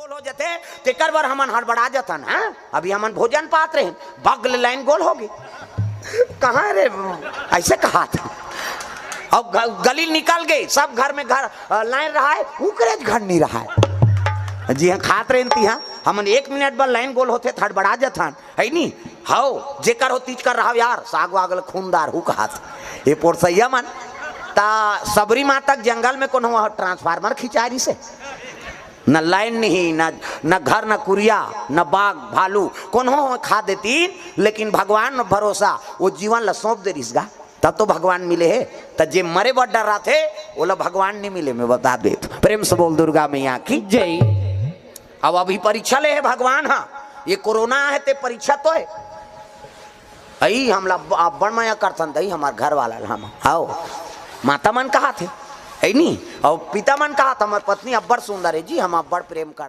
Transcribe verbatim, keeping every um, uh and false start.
गोल हो जाथे, तेकर बर हमन हड़बड़ा जथन। हाँ, अभी हमन भोजन पात रहे, बगल लाइन गोल हो गई। कहाँ रे, ऐसे कहा था। अब ग- गली निकल गई, सब घर में घर, अ, लाइन रहा है, उकरे घर नहीं रहा है। जी हाँ, खात रहे ती हाँ, हमन एक मिनट बर लाइन गोल होथे, हड़बड़ा जथन, है नी? हव, जेकर हो तीज कर रहा यार, साग वाग ल खूनदार हु कहा था। ये पोरसैया मन ता सबरी माता के जंगल में कोनो ट्रांसफार्मर खिंचा रही से, न लाइन नहीं, न, न घर, न कुरिया, न बाघ भालू, कोनो खा देती, लेकिन भगवान में भरोसा, वो जीवन ला सौंप दे रिस गा, तब तो भगवान मिले हे। त जे मरे बर डर रहा थे, ओला भगवान नहीं मिले, मैं बता दे। प्रेम से बोल दुर्गा मैया की। जय। अब अभी परीक्षा ले हे भगवान, हाँ, ये कोरोना है ते परीक्षा तो है। अई हमला अब-, अब्बड़ मया करथन दई, हमार घर वाला ला हम। आओ, माता मन कहा थे, है नी? और पिता मन कहा था, हमार पत्नी अब्बड़ सुंदर है जी, हम अब्बड़ प्रेम कर